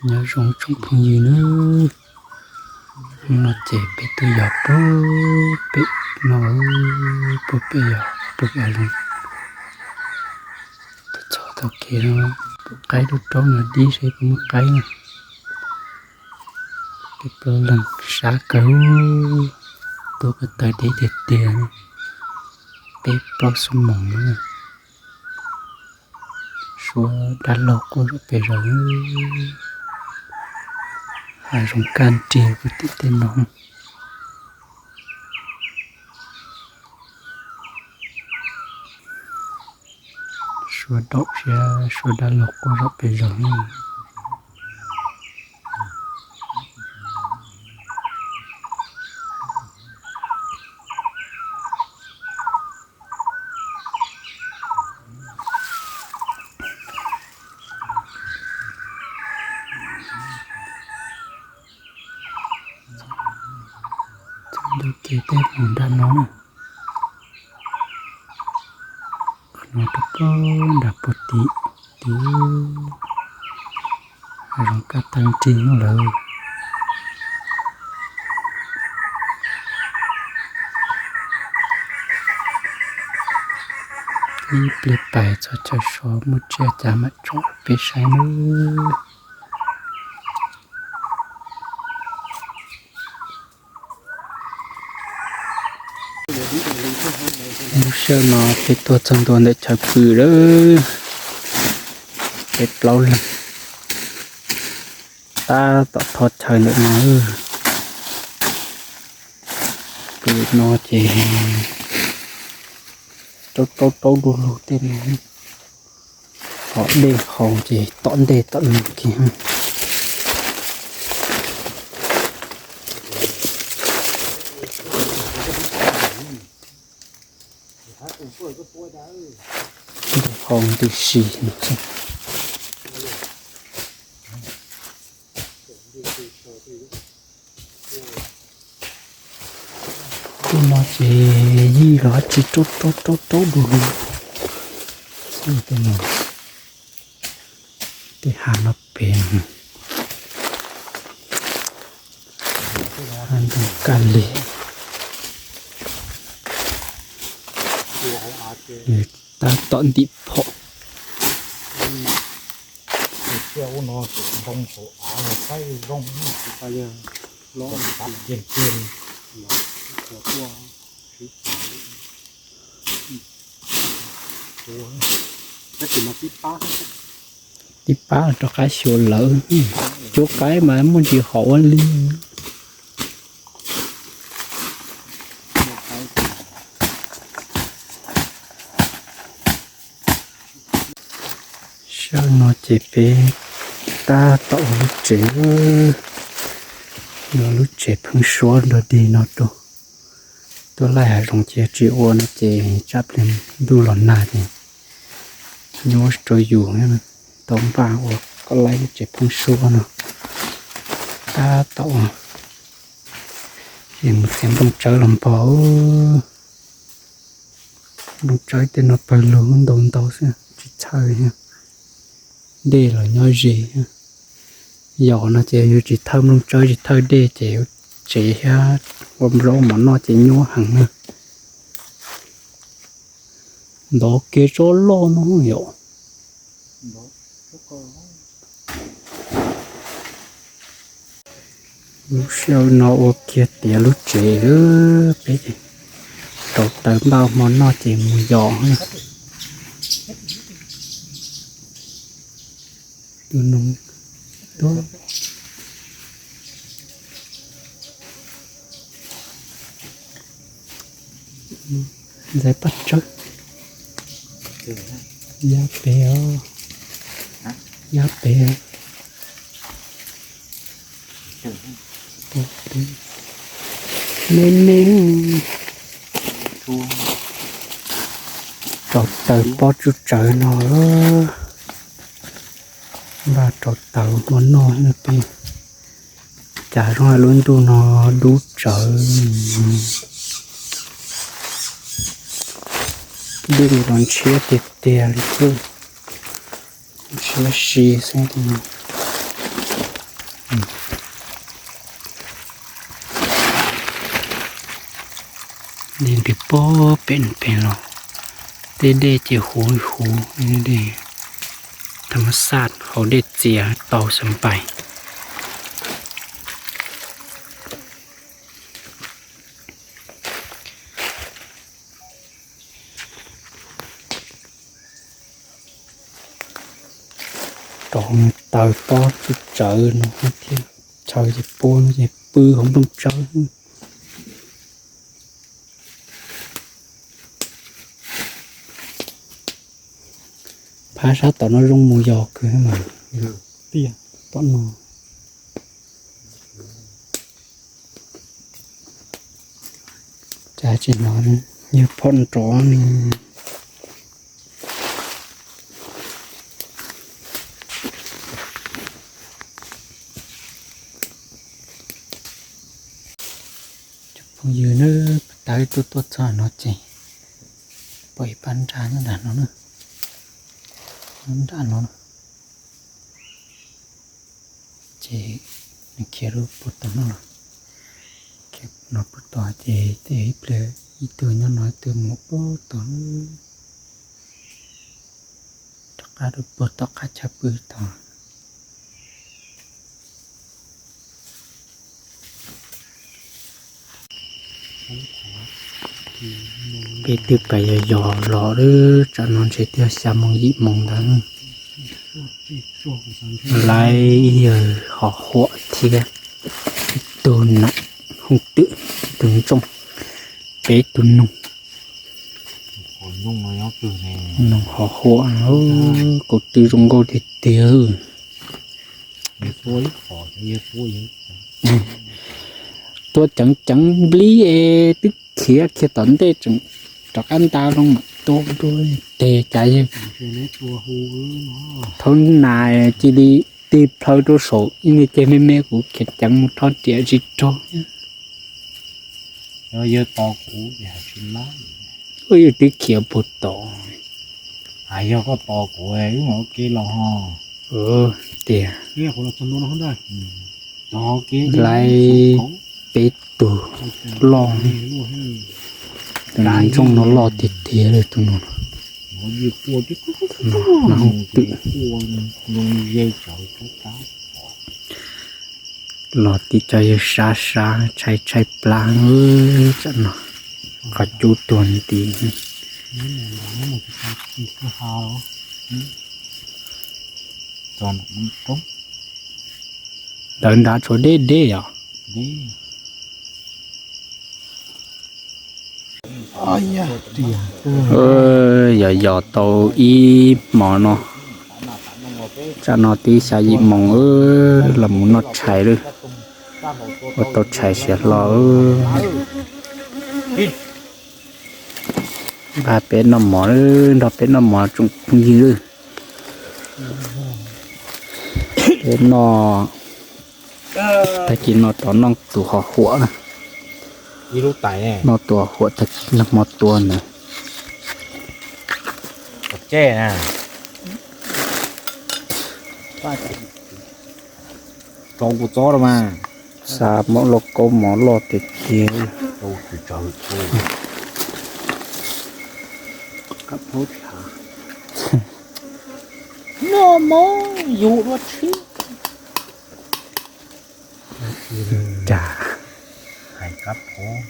Nyob zoo tsoom phooj ywg nawb, hnub no ces peb tuaj yos puag pem no, puag pem yos puag pem hav zoov, tuaj txog tau kev no, pom qaib lub roob no dib seb puas muaj qaib na. Peb plaub leeg sab kawg, tuaj ko taw deb tiag tiag, peb plaub xuab moos na. Suav dab laug quaj zom pes zos, hav zoov kaj nrig puag tim tej no. Suav daum thiab suav dab laug quaj zom pes zos. Txog ntua kev tej mus nram no na, qhov no rau puag nram puag tim, tim hav zoov kaj taw nrig lawm. Ib pliag pais txog chaw so muaj tsiaj cas mam tso peb saib nawb. Lub sij hawm no peb tuaj txog ntua ntawm chaw pw lawm, peb plaub leeg tab tom thov chaw ntawm no. Pw no ces raub raub raub du lug tej no, tom dej haus ces tom ntej tom no kiag. Dej haus ntws si no xwb. Tej no ces yij los dab tsi raub raub raub raub du lug xwb. Tej no, tej hav no pem, hav ntoo kaj lig, tab tom ntim phom. Tib pab rov qab xyuas lawv, cuab qaib mas muaj ntsis hom ua li. Sij hawm no ces peb tab tom ua lub tsev, ua lub tsev pheeb suab nrog dig no rau. Tuaj laij hav zoov ces tsis ua no ces tsam pliag ntuj los nag ces nyuaj rau yus, tau npaj ua koj laij lub tsev pheeb suab no. Tab tom es mus txiav nplooj tsawb los npog. Nplooj tsawb tej no pawg lug ntau ntau xwb tsis txhawj thiab. Dej los nyob ze thiab. Yog no ces yus tsis thawj nplooj tsawb tsis thawj dej ces yus tsev thiab ua zaub mov noj ces nyuaj heev na. Ntov kiag tsob loj no yom. Lub sij hawm no ua kiag tiav lub tsev, peb rauv taws npaj hmo noj ces mus yos. Tus noog tuaj ntxais paj tsawb. Yaj pem os, yaj pem. Me me, rauv taws pob tsuj tsawv no, npaj rauv taws hmo noj peb. Cas zoo lub ntuj no dub tsawv. Dej los ntshiab tiag tiag li xwb, ntshiab si xwb. Dej ntws puag pem pem los, tej dej ces huv huv, dej tham mas xaj hauv dej txias tau xav npais. Rau taws pob tsawv tsawv no thiab, chaw ces pua no ces pw hauv nplooj tsawb. Phab sab tom no zoo mus yos kawg mas, tiaj tom no. Cas tsis hnov yawg phom nrov ne. Cov phooj ywg na, tawm tuaj tuaj txog no ces pom ib pab nraj nyob nram no na, nyob nram no. Ces nws khiav rau puag tom no los, khiav no puag tom ces tej ib pliag ib tug nyob no ib tug mus puag tom, rov qab rau puag tom qab chaw pw tod. Peb twb pais yos yos los lawm, tsam no ntshe twb xya moos yim moos ntawd. Laiv ib yawg hos huam thiab ib tug nam hooj twm, ib tug ntsooj, peb tug noog. Noog hos huam, kaus tw zoo nkauj tiag tiag. Tua ceev ceev nplib es twb khiav kiag tom ntej tseem rov qab nta loo mam tua dua, tes cas yawg thaum nas cia li tig plhaw rau saum ib niag ceg me me, kuv khiav ceev mus rho riam tsis raug. Yawg tos kuv, yawg twb khiav puag tod. Yog koj tos kuv, wb mus ua ke los ho. Tias laiv peb tug loj, tus nas ntsooj no loj tiag tiag li tus no. Nas hooj twm. Los tim cov yawg sab sab tshaib tshaib plab, tsam no qhov cub tuag nti. Ntawd nrad tshuav deb deb yom. Yog yog tau ib hmos no, tsam no twb xya yim moos los mus noj tshais lawm. Ua tau tshais siav hlo. Nqa peb noj mov, nrog peb noj mov tsoom phooj ywg lawm. Peb noj, tag kis no rov noj tus hos huam. Noj tus hos huam tag kis noj hmo tua ntawd. Xa mov lauj kaub mov loj tiag tiag. Noj mov yus dua tsheb. Cas hais kab phob.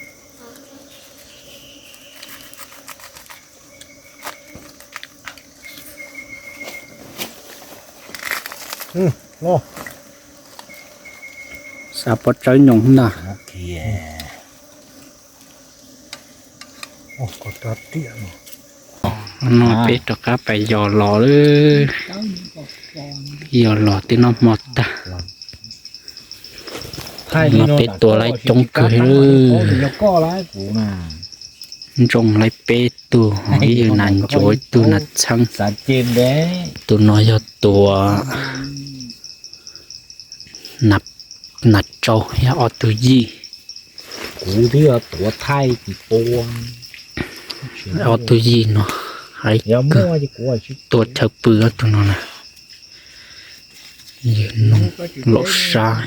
Xav pov tsawb nyoos ntag. No peb rov qab pais yos los lawm. Yos los twb noj hmo tag. No peb tua laib coob kawg. Ntsooj laib peb tug, ib yawg nas ncuav, ib tug nas txheeb. Tus no yog tua nas tsau, yog ob tug yij. Ob tug yij no hais tua chaw pw ob tug no na. Yawg noog laum sab.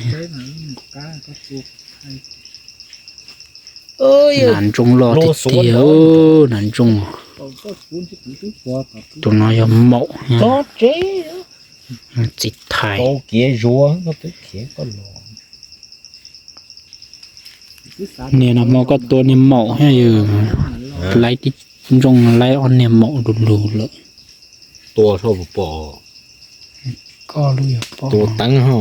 Nas ntsooj loj tiag tiag, nas ntsooj. Tus no yog maum, txiv thais. Niag no hmo koj tua niag maum thiab yog, laib tib ntsooj laib ob niag maum lug lug lawm. Tua saib puas pom. Koj lub yog pom. Tua teeb ho.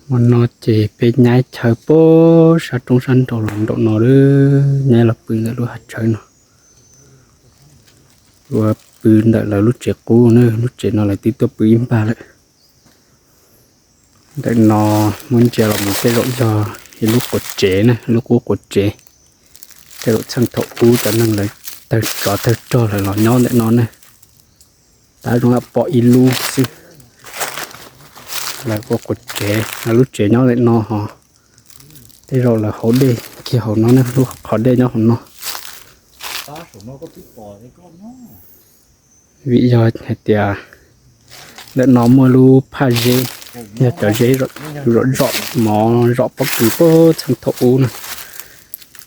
Hmo no ces peb nyaib chaw pem sab roob sab nraud los nraum no lawm, nyaib los pw ntawm lub hav tshawb no. Ua pw ntawm lawv lub tsev qub na, lub tsev no lawv twb tuaj pw ib npag lawm. Ntawm no muab ntsia los mus tej zaum yog ib lub quav tsev na, lub qub quav tsev. Tej zaum txheej thaum ub cov neeg lawv tawg tsov tawg rog lawv los nyob ntawm no ne. Tab zoo pom ib lub xwb. Lawv quav quav tsev, lawv lub tsev nyob ntawm no ho. Tej zaum lawv haus dej kiag hauv no ne, lub qhov dej nyob hauv no. Vim yog hais tias ntawm no muaj lub phaj zeb, yog cov zeb zom zom mov zom pob kws puag txheej thaum ub na.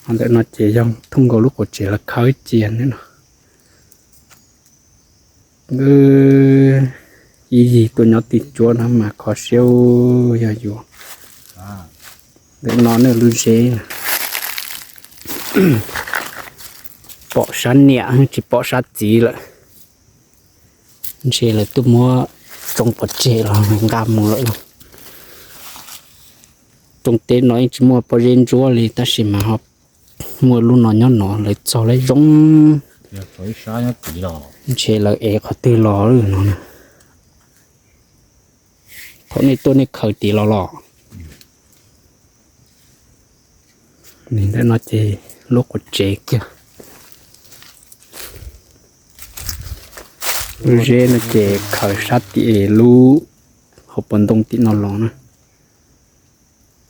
Ho ntawm no ces yog thooj nkaus lub quav tsev lawv khawb cia ntawm no. Ib yig tuaj nyob tij cuab no mas kho siab yog yuav. Ntawm no ne lub zeb na. Pom sab niam tsis pom sab txiv lawm. Ntshe lawv twb muab tsoo pov tseg los nqa mus lawm. Rooj teb no yeej tsis muaj pob zeb ntsuab li tab sis mas ho muaj lub no nyob no lawv txog lawv zoo. Ntshe lawv ev qhov twg los no. Thaum nej tuaj nej khaws tid los los. Ntawm no ces lub quav tsev kiag. Lub zeb no ces khaws sab tim lub hauv paus ntoo tim no los na.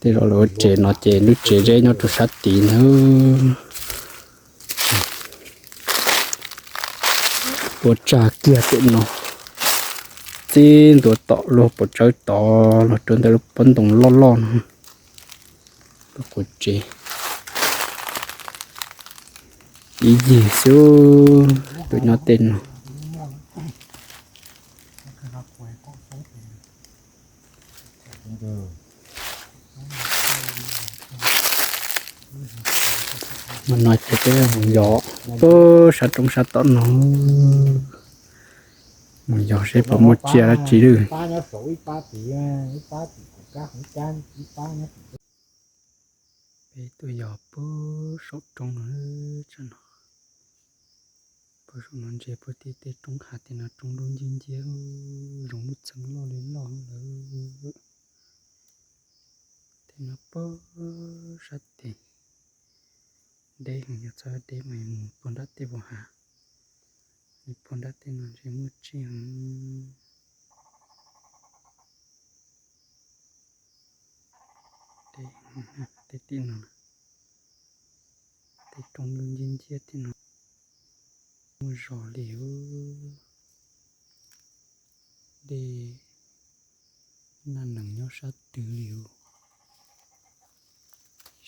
Tej zaum lawv ua tsev no ces lub tsev zeb nyob rau sab tid na. Ua tsag kiag tim no, txij ntua tom lub paus tsawb tod los rau ntawm lub pob ntoo loj loj no. Lub quav tsev ib yig xwb tus nyob tej no. Mas no ces peb mus yos pem sab roob sab tom no, mus yos seb puas muaj tsiaj dab tsi lawm. Peb tuaj yos pem saum roob no, tsam no pem saum no ntsia puag tim tej roob hav tim no roob dub nciab nciab, zoo lub txheeb loj li loj lawm. Tej no pem sab tim deb heev, yog txhob deb mas mus puag nram tej vos hav, mus puag nram tej no ntshe muaj tsiaj heev. Tej tim no, tej roob dub nciab nciab tim no muaj zos li. Dej naj nees nyob sab twg li.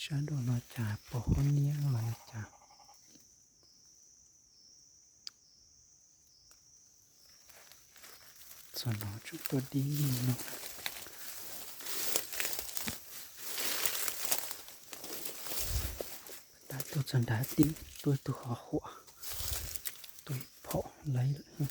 Sab nraum no cas pos huab niab los cas. Txog no tseem tuaj dib li no. Tab tuaj txog nrad tib tuaj ib tug qhov huam, tuaj ib phom laib lawm.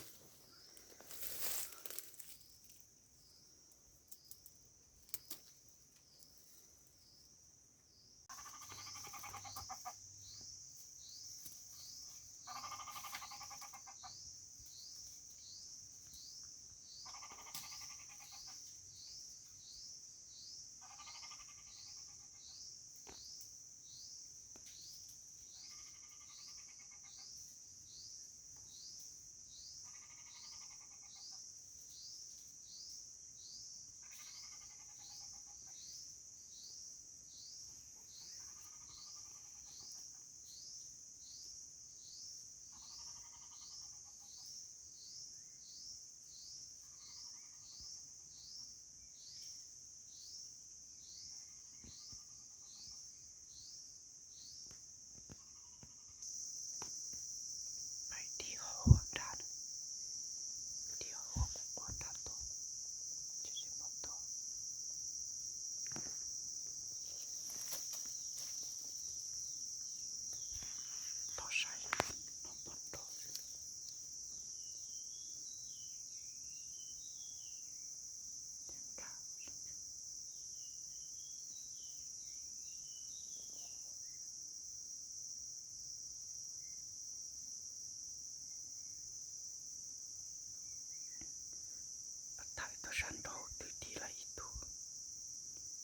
Thawm tuaj sab nraud twb tig lawm ib tug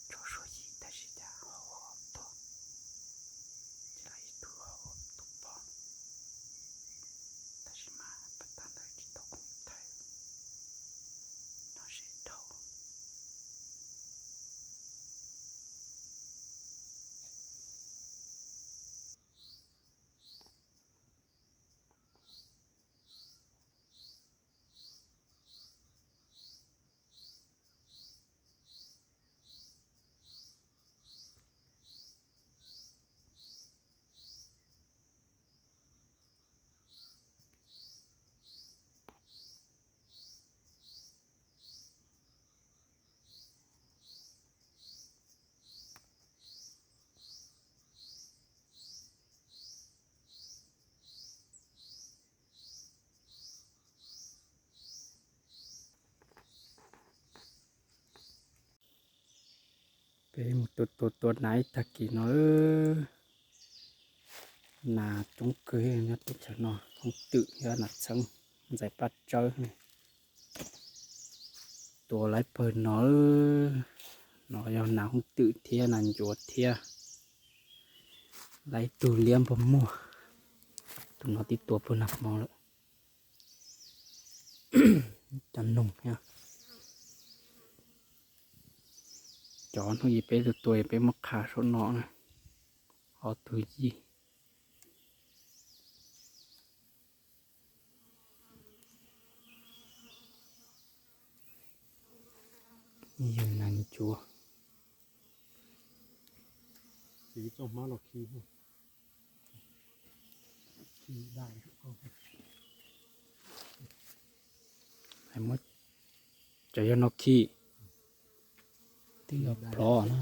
tsov suab yim tab sis cas hau hau tuaj, ces lawv ib tug hau tus pog, tab sis mas pas tag ntawd tsis tau khoom thawm, nyob ze dhau. Peb mus tua tua tua nas ib tag kis no, nas coob kawg nyob teb chaws no, hoob twm thiab nas txheeb, ntxais paj tsawb. Tua laib pawg no, no yog nas hoob twm thiab nas ncuav thiab. Laib tug liab npog muag, tus no twb tua pawg nag hmo lawm. Cov noog thiab. Cov hnub ib peb tua tua peb muab qha saum no na, ob tug yig. Yog nas ncuav. Muab cov yog no khi, twb yog plov na.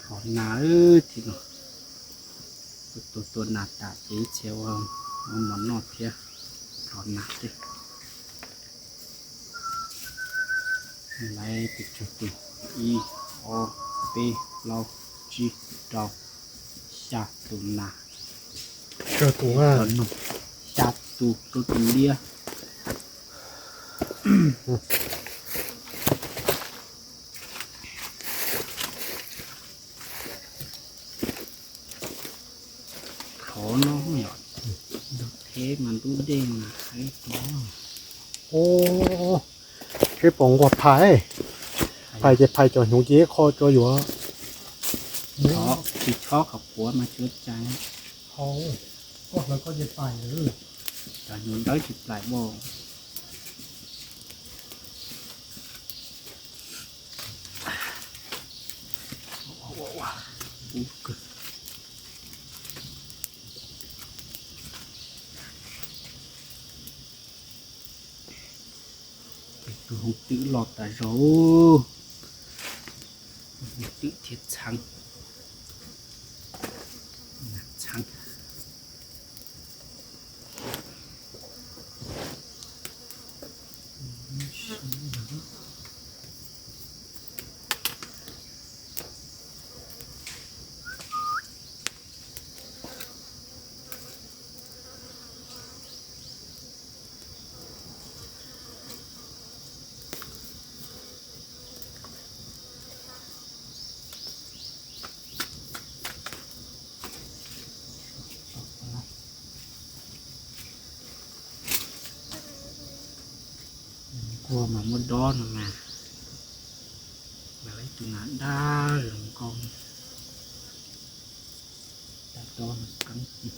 Plov nas, tus tua tua nas tas ces ib txhia ua mov noj thiab. Plov nas thiab. Lawv tus tsawg tus, ib, ob, peb, plaub, tsib, rau, xya tus nas. Tsawg tus a? Xya tus, rau tus liab. Qhov no yom, ntug teb mas ntub dej mas heev. Seb puas nquag phais, phais ces phais cov hnyuv ces qho tso yuav. Tsis chob qhov quav mas tsis ua cas. Cov hnyuv dawb tsis plaim mog. Tus hoob twm los tas zog, hoob twm thiab txheeb, txheeb. Nquag mas muab dob no mas, mas ib tug nas dab zoo nkauj, tab dob no qeeb.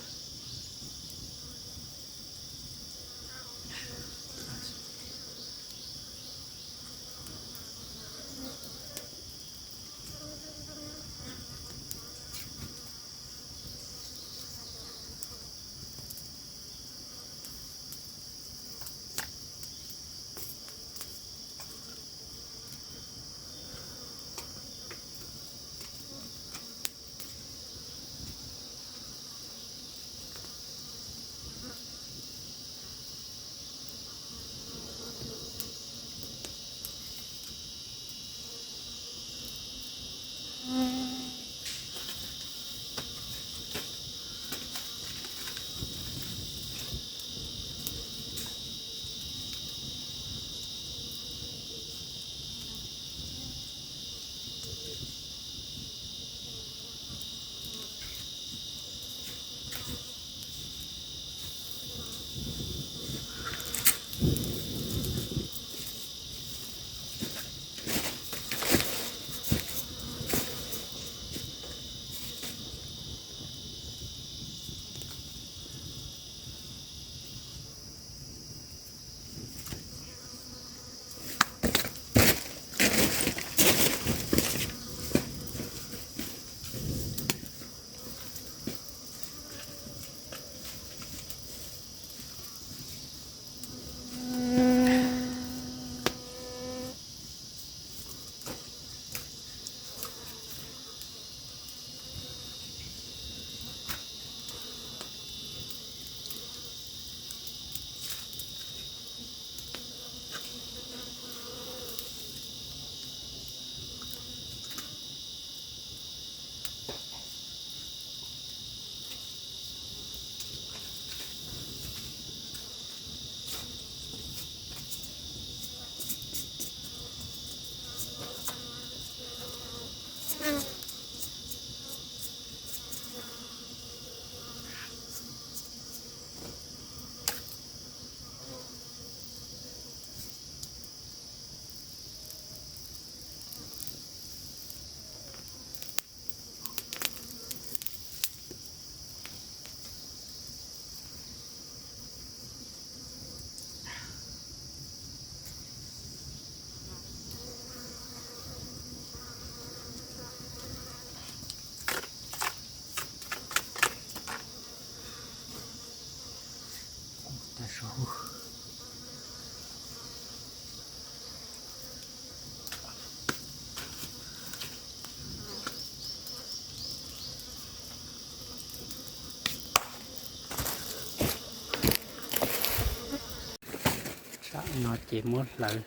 No ces muab hlawv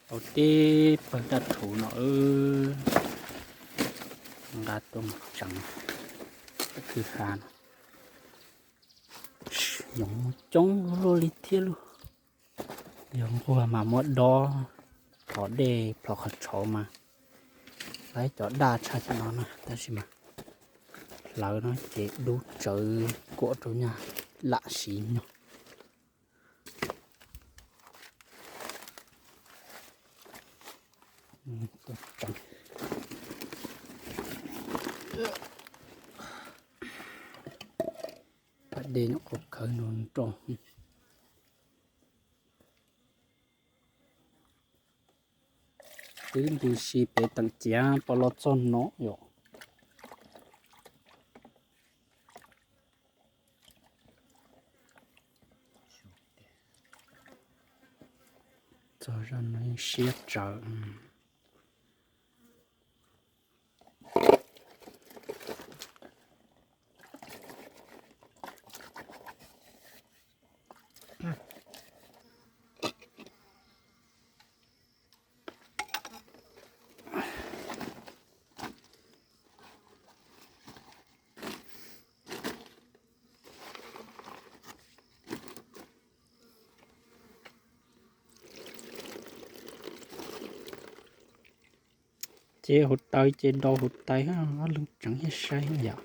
tau tib pawg daj rhuv no, nqa tuaj mus tseev kwj ha no. Yoov coob luaj li thiab lauj. Yog nquag mas muab dob plhov dej plhov qhov tshauv mas laib cov daj tshaj cov no na, tab sis mas hlawv no ces dub tsawv kuam rau nyaj lam siv nyog. Pas dej nyuam qhuav khawv nrog nrog. Twb ntws si pem teem ciav pos los txog no yom. Txog zaj no yeej siab tsawv. Ces hauv taws ces do hauv taws, ob leeg tseev thiaj saib yom.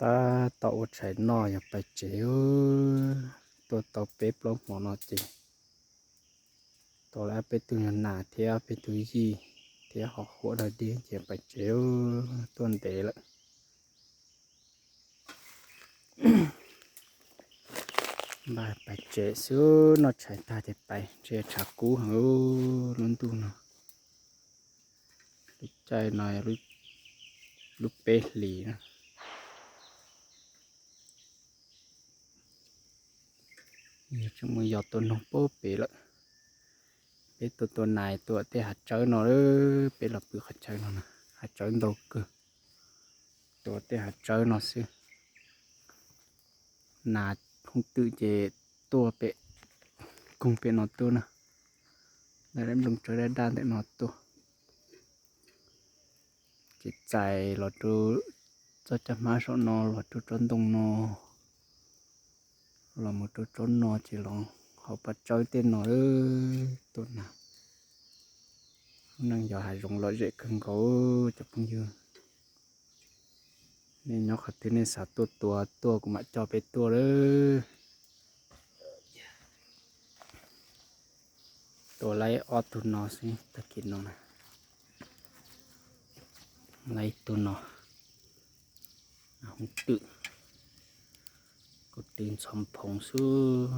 Tab tom ua tshais noj yog pais tsev, tuaj tau peb plaub hmo no ces tau lawm peb tug nyuag nas thiab peb tug yij thiab ho huam dog dig ces pais tsev, tuaj ntev lawm. Npaj pais tsev xwb, noj tshais tag ces pais, ntshe tshav kub heev lub ntuj no. Lub caij no lub peb hlis na. Yog tseem mus yos tua noog pab pem lawm. Peb tuaj tua nas tua tej hav tsawb no, peb los pw qhov chaw no, hav tsawb ntau kawg. Tua tej hav tsawb no xwb. Nas hooj twm ces tuaj pem koog pem no tuaj na. Lawv lub nplooj tsawb daj daj ntawm no tuaj. Ces txais los rau txoj caj hmab saum no, los rau tsob ntoo no, los mus rau tsob no ces los hauv pas tsawb tej no. Tuaj na, lub neej yos hav zoov lom zem kawg nkaus cov phooj ywg. Nej nyob qhov twg nej xav tuaj tua tuaj kuv mam coj peb tuaj lawm. Tua laib ob tug no xwb, tag kis no na. Laib ib tug no, nas hooj twm, kuv tw ntxhov phoov xwb.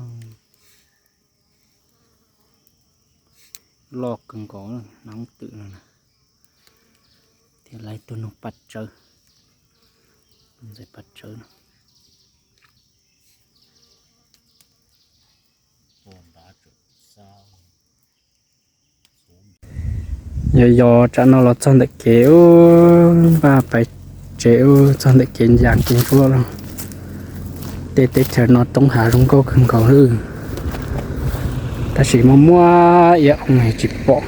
Loj kawg nkaus nas hooj twm no na. Thiab laib ib tug noog paj tsawb, ntxhais paj tsawb no. Yog yos tsam no los txog ntawm kev ub, npaj pais tsev ub, txog ntawm kev ncas kev ntsuab lawm. Tej teb chaws no roob hav zoo nkauj kawg nkaus lawm, tab sis muaj muaj ib oo tsis pom.